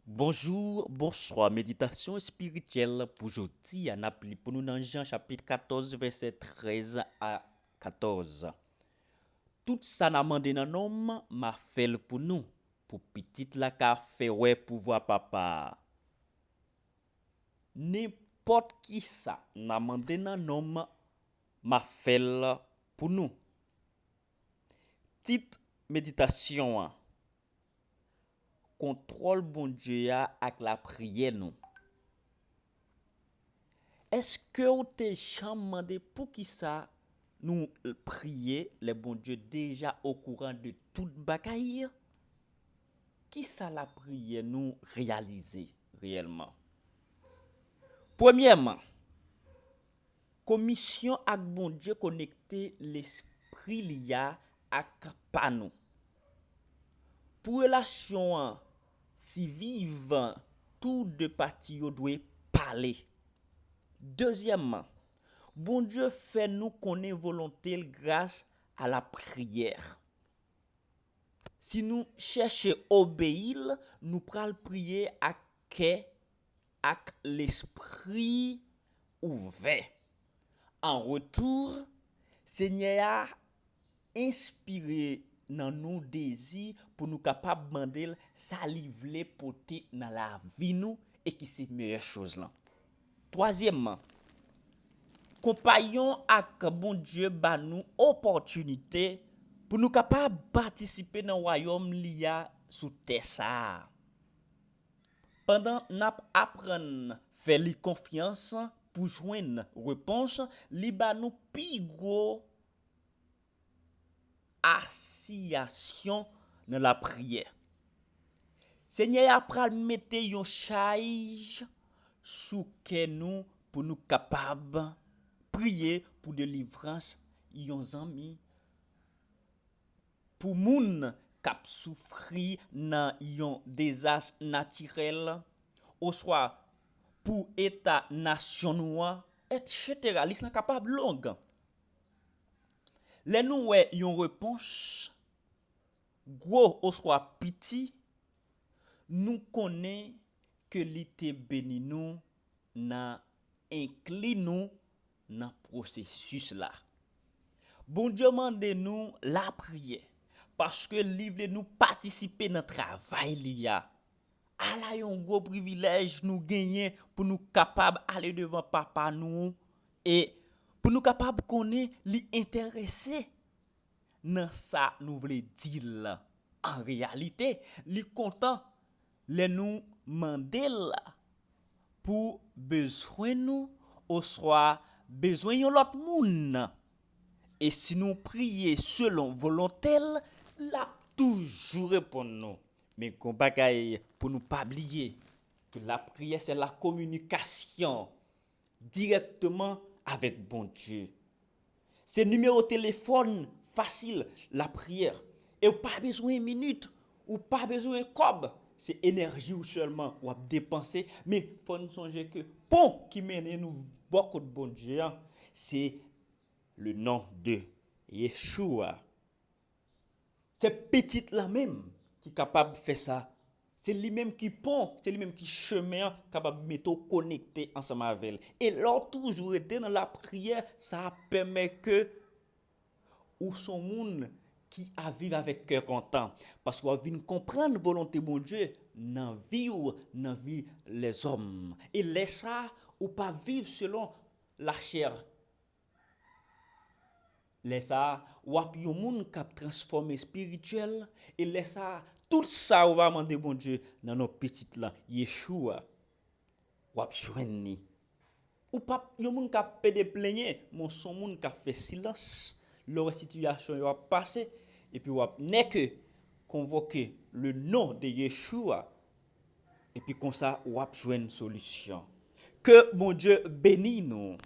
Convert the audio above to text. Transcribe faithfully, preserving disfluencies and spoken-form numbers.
Bonjou, bonswa. Meditasyon espirityèl pou jodi a, n ap li pou nou nan Jan chapit katòz, vèsè trèz a katòz. Tout sa n a mande nan non m, m a fè l pou nou, pou pitit la ka fè wè pouvwa Papa a. Nenpòt kisa n a mande nan non m, m a fè l pou nou. Tit meditasyon an: kontwòl Bondye a ak lapriyè nou. Èske w te janm mande poukisa nou priye lè Bondye deja okouran de tout bagay? Kisa lapriyè nou reyalize reyèlman? Premyèman, komisyon ak Bondye konekte lespri li a ak pa nou. Pou relasyon an siviv, tou de pati yo dwe pale. Dezyèmman, Bondye fè nou konnen volonte l gras a lapriyè. Si nou chèche obeyi l, nou pral priye ak kè ak lespri ouvè. An retou, Senyè a enspire nan nou dezi pou nou kapab mande l sa li vle pote nan lavi nou e ki se meyè choz lan. Twazyèmman, konpayon ak Bondye ba nou opòtinite pou nou kapab patisipe nan wayòm li a sou tè sa a. Pandan n ap aprann fè li konfyans pou jwenn repons, li ba nou pi gwo asiyasyon nan lapriyè. Senyè a pral mete yon chaj sou kè nou pou nou kapab priye pou delivrans yon zanmi, pou moun k ap soufri nan yon dezas natirèl, oswa pou eta nasyon nou an, etsetera. Lis lan kapab long. Lè nou wè yon repons, gwo oswa piti, nou konnen ke li te beni nou nan enkli nou nan pwosesis la. Bondye mande nou lapriyè paske li vle nou patisipe nan travay li a. Ala yon gwo privilèj nou genyen pou nou kapab ale devan Papa nou e pou nou kapab konnen li enterese nan sa nou vle di l. An reyalite, li kontan lè nou mande l pou bezwen nou oswa bezwen yon lòt moun. E si nou priye selon volonte l, l ap toujou reponn nou. Men gon bagay pou nou pa bliye, ke lapriyè se la kominikasyon dirèkteman avèk Bondye. Se nimewo telefòn fasil, lapriyè. E w pa bezwen minit, ou pa bezwen kòb. Se enèji w sèlman w ap depanse. Men fò n sonje ke pon ki mennen nou bò kot Bondye an, se le non de Yeshua. Se Pitit la menm ki kapab fè sa. Se li menm ki pon, se li menm ki chemen an, kapab mete w konekte ansanm avè l. E lè w toujou rete nan lapriyè, sa ap pèmèt ke ou s on moun ki ap viv avèk kè kontan, paske w ap vin konprann volonte Bondye nan vi w, nan vi lèzòm. E lè sa a, ou p ap viv selon lachè. Lè sa a, w ap yon moun k ap transfòme espirityèl, e lè sa a, tout sa ou va mande Bondye nan non Pitit lan, Yeshua, w ap jwenn li. Ou p ap yon moun k ap pede plenyen, men w s on moun k ap fè silans lè w wè sitiyasyon yo ap pase, epi w ap nèke konvoke le non de Yeshua, epi konsa w ap jwenn solisyon. Ke Bondye beni nou.